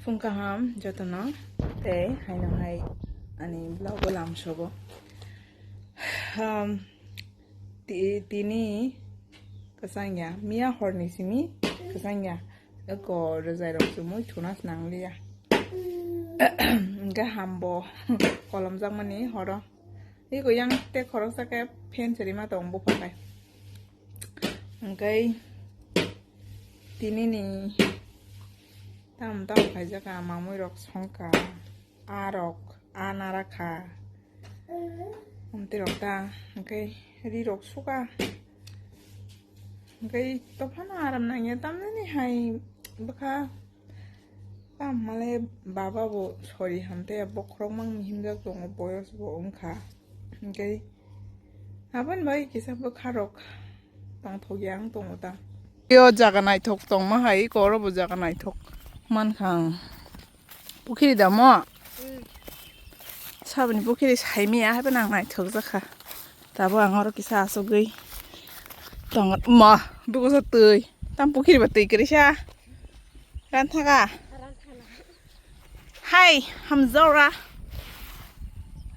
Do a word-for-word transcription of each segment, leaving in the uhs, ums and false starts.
Phung kaham jotono tei haino hai ani vlog o lamsogo. Um, ti-, tini kwchangya, miya horni simi kwchangya. Eko rwjai rok chumui thuna swnang liya. Hwnkhe hambo kolomjakmani horo. Eko yang tei khoroksa khe fan chwrwima tongo bupha khai. Hwnkhe tinini tam tam khaijak a mamui rok songkha, a rok a nara kha, amtwi rok ta hwnkhe ri rok suka hwnkhe tophano aram nangya tamnani hai bwkha. Tamo le baba bo sori hamtaya bokhorok mang himjak tongo, boyos bo wngkha. Hwnkhe aboni bagwi kisa bwkha rok tongthok ya wng tongo ta. Yo jaga naithok tongma hai, eko oro bo jaga naithok mankha ang. Pukhiri da mo? Saboni pukhiri saimiya, haibo nang naithok jakha. Tabo ang oro kisa asugwi tongo. Ma, dugo sa twi. Tam pukhiri ba twi kwrwi sa. Ran thaga. Hai, hamjaora.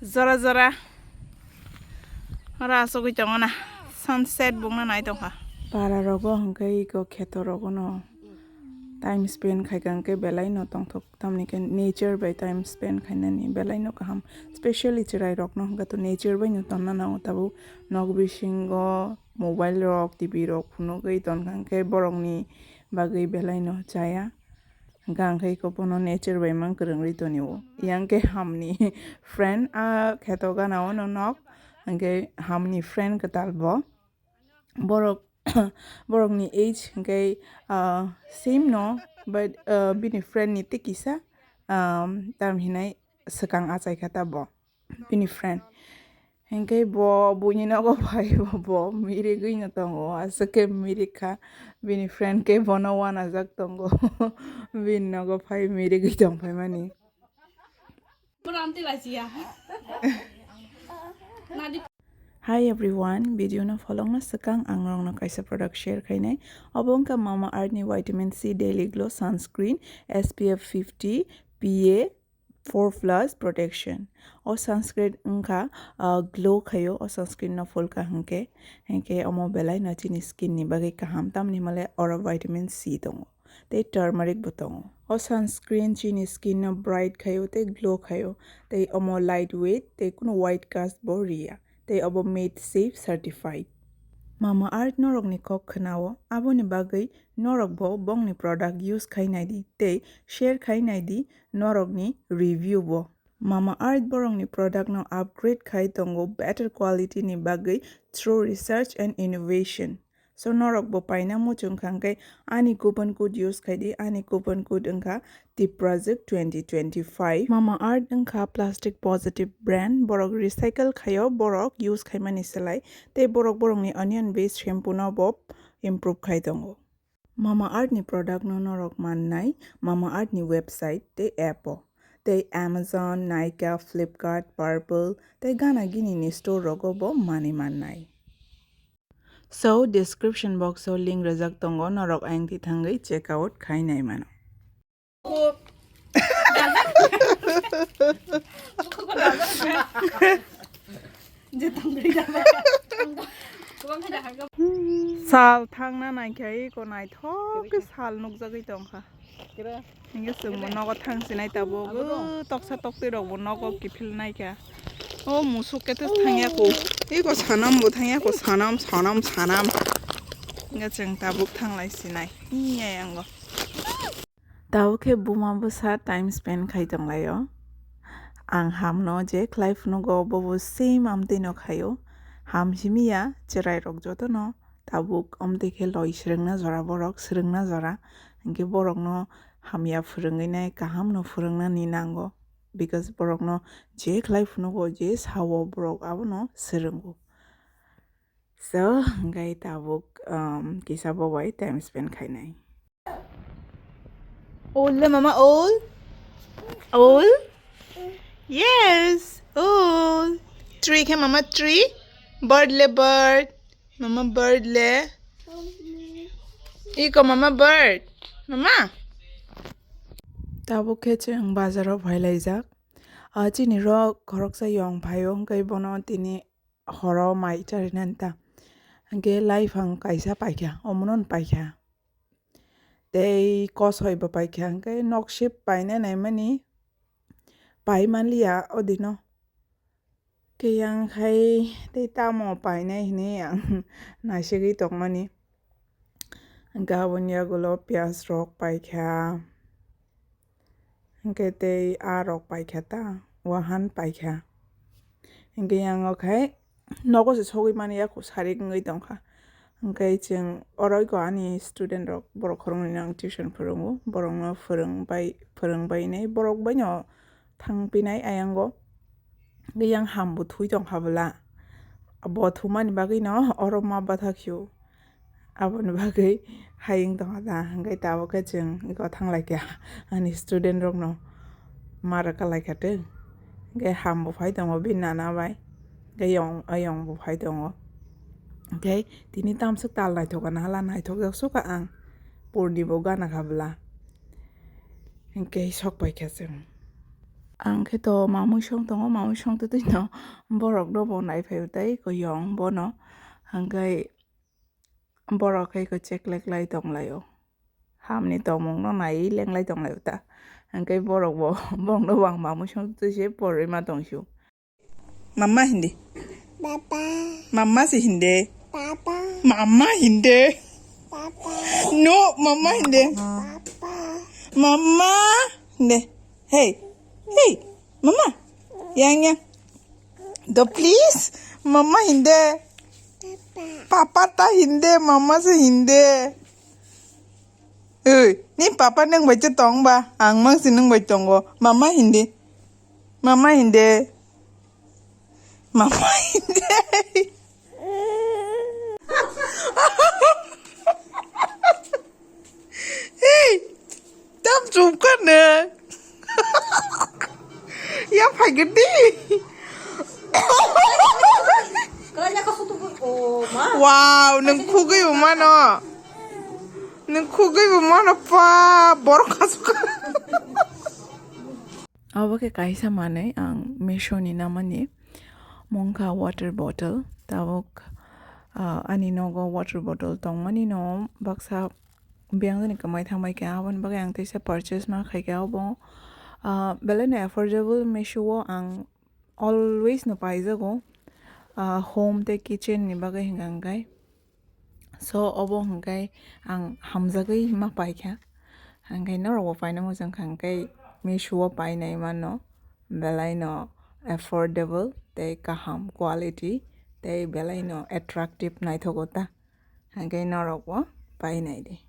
Jora jora. Ora asugwi tongo na. Sunset bungna nai tongkha. Para rogo hwnkhe eko kheto rogo no time spend khaikha hwnkhe belai no tongthok. Tamni khe nature bai time spend khainani belai no kaham, specially chwrai rok no hwnkhe to nature bai no tonna nango tabuk nok bisingo mobile rok, T V rok phunugwi tonkha hwnkhe borokni bagwi belai no chaya, hwnkhe ang khe eko bono nature bai mang kwrwngwi tonio. Yang khe hamni friend a kheto gana o no nok, hwnkhe hamni friend kwtal bo. Borok, borokni age hwnkhe, ah, same no, but, ah, bini friend ni tei kisa, um, tam hinai swkang achai kha ta bo, bini friend. Hwnkhe bo buini nogo phai bo, bo mirigwi no tongo, aswk khe mirig kha, bini friend khe bono wanajak tongo, bini nogo phai mirigwi tong phaimani. Hi everyone, video no pholokna swkang ang norokno kaisa product share khainai. Obo wngkha Mama Earth ni Vitamin C Daily Glow Sunscreen S P F fifty P A four plus protection. O sunscreen wngkha, ah, glow khaio, o sunscreen no phulkha hwnkhe, hwnkhe omo belai no chini skin ni bagwi kaham, tamni hwnmale oro vitamin C tongo. Tei turmeric bo tongo. O sunscreen chini skin no bright khaio tei glow khaio, tei omo light weight tei kunu white cast bo riya, tei obo Made Safe certified. Mama Earth norokni kok khwnao, aboni bagwi norok bo bongni product use khai naidi tei share khai naidi norokni review bo. Mama Earth borokni product no upgrade khai tongo better quality ni bagwi through research and innovation. So norok bo paina muchung kha hwnkhe ani coupon code use khai di, ani coupon code wngkha Tiprajwk twenty twenty-five. Mama Earth wngkha plastic positive brand, borok recycle khaio, borok use khaimani slai tei borok borokni onion based shampoo no bo improve khai tongo. Mama Earth ni product no norok mannai Mama Earth ni website tei app o, tei Amazon, Nykaa, Flipkart, Purplle tei gana gini ni store rogo bo manwi mannai. So, description box o link rwjak tongo, norok ayang thwi thangwi check out khai nai mano. Sal thangna nai khe eko naithok khe sal nukjagwi tongkha. Hingke chwngbo nogo thang sinai tabuk, o toksa toktwi rokbo nogo kiphil naikha. O musuk khe thangya ko. Eko sanam bo thangya ko, sanam, sanam, sanam. Hingke chwng tabuk thanglai sinai. Iya yango. Tabuk khe buma bwsa time spend khai tonglaio. Ang hamno je khlai phunugo, bobo same amtwino khaio. Ham simi ya, chwrairok jotono tabuk amtwi khe loi swrwngna jora borok, swrwngna jora. Hingke borokno hamya phwrwngwi nai, kahamno phwrwngna ni nango, because borokno je khlai phunugo, je sao borok abono swrwngo. So, hingke tabuk, um, kisa bo bai time spend khainai. Ol le mama, ol? Ol? Yes, ol. Tree khe mama, tree. Bird le bird. Mama bird le. Iko mama bird. Mama. Tabuk khe chwng bazaro phailaijak. Ah, chini rok khoroksa yong phaio, hwnkhe bono tini horo mai charinani ta. Hwnkhe laiphang kaisa paikha, omono paikha. Tei kosoi bo paikha, hwnkhe noksip paina naimani pai manliya odino. Khe yang khai tei tamo painai hinui ang naisigwi tongmani. Hwnkhe aboni yagulo piyaj rok paikha. Hwnkhe tei aa rok paikha ta, wahan paikha. Hwnkhe yang o khai nogo se sogwi mani yaku sarik wngwi tongkha. Hwnkhe chwng oro iko ani student rok, borok khoroknwi no ang tuition phwrwngo, borokno phwrwngbai, phwrwngbainai, borok baino thangpinai ayango. Yang ham bo thui tongkha bwla. Bo thumani bagwi no oro ma bathak hiu. Aboni bagwi hayung tongkha ta, hwnkhe tabuk khe chwng iko thanglaikha, ani student rokno ma rwkalaikha tei. Hwnkhe ham bo phai tongo bini nana bai, hwnkhe yong, ayong bo phai tongo. Hwnkhe tini tamswk tal naithok gana hala, naithok jak sukha ang, purni bo gana kha bwla. Hwnkhe sok paikha chwng. Ang khe to mamwi song tongo, mamwi song twi twi no borok no bo naiphai tei iko yong bono. Hwnkhe borok khe iko cheklek lai tonglaio. Hamni tongmung no naiwi lenglai tonglaio ta. Hwnkhe borok bo, borok no bo ang mamwi song twi se porwi ma tong sio. Mama hindi. Papa. Mama si hindi. Papa. Mama hindi. Papa. No, mama hindi. Papa. Mama hindi. Hey. Hey. Mama. Yang, yang. Do please. Mama hindi. Papa. Papa ta hindi. Mama si hindi. Oi, ni papa nang bai tong ba? Ang mang si nang bai tongo. Mama hindi. Mama hindi. Mama hindi. Hey, tam chup ka na. Ya phai gedi. Wow, nang khugui umano. Nang khugui umano pa, borok kasuk. Obo khe kaisa manwi ang Meesho ni namani, mungkha water bottle. Tabuk, ah, ani nogo water bottle tongmani no baksa biyang jani kwmai thangbai kha, aboni bagwi ang teisa purchase ma khaikha. Obo, ah, belai no affordable, Meesho o ang always no paijago, ah, home tei kitchen ni bagwi hwnka hwnkhe. So, obo hwnkhe ang hamjagwi ma paikha. Hwnkhe norokbo paina mojang kha hwnkhe Meesho o painai mano, belai no affordable tei kaham quality tei belai no attractive naithogo ta. Hwnkhe norokbo painai di.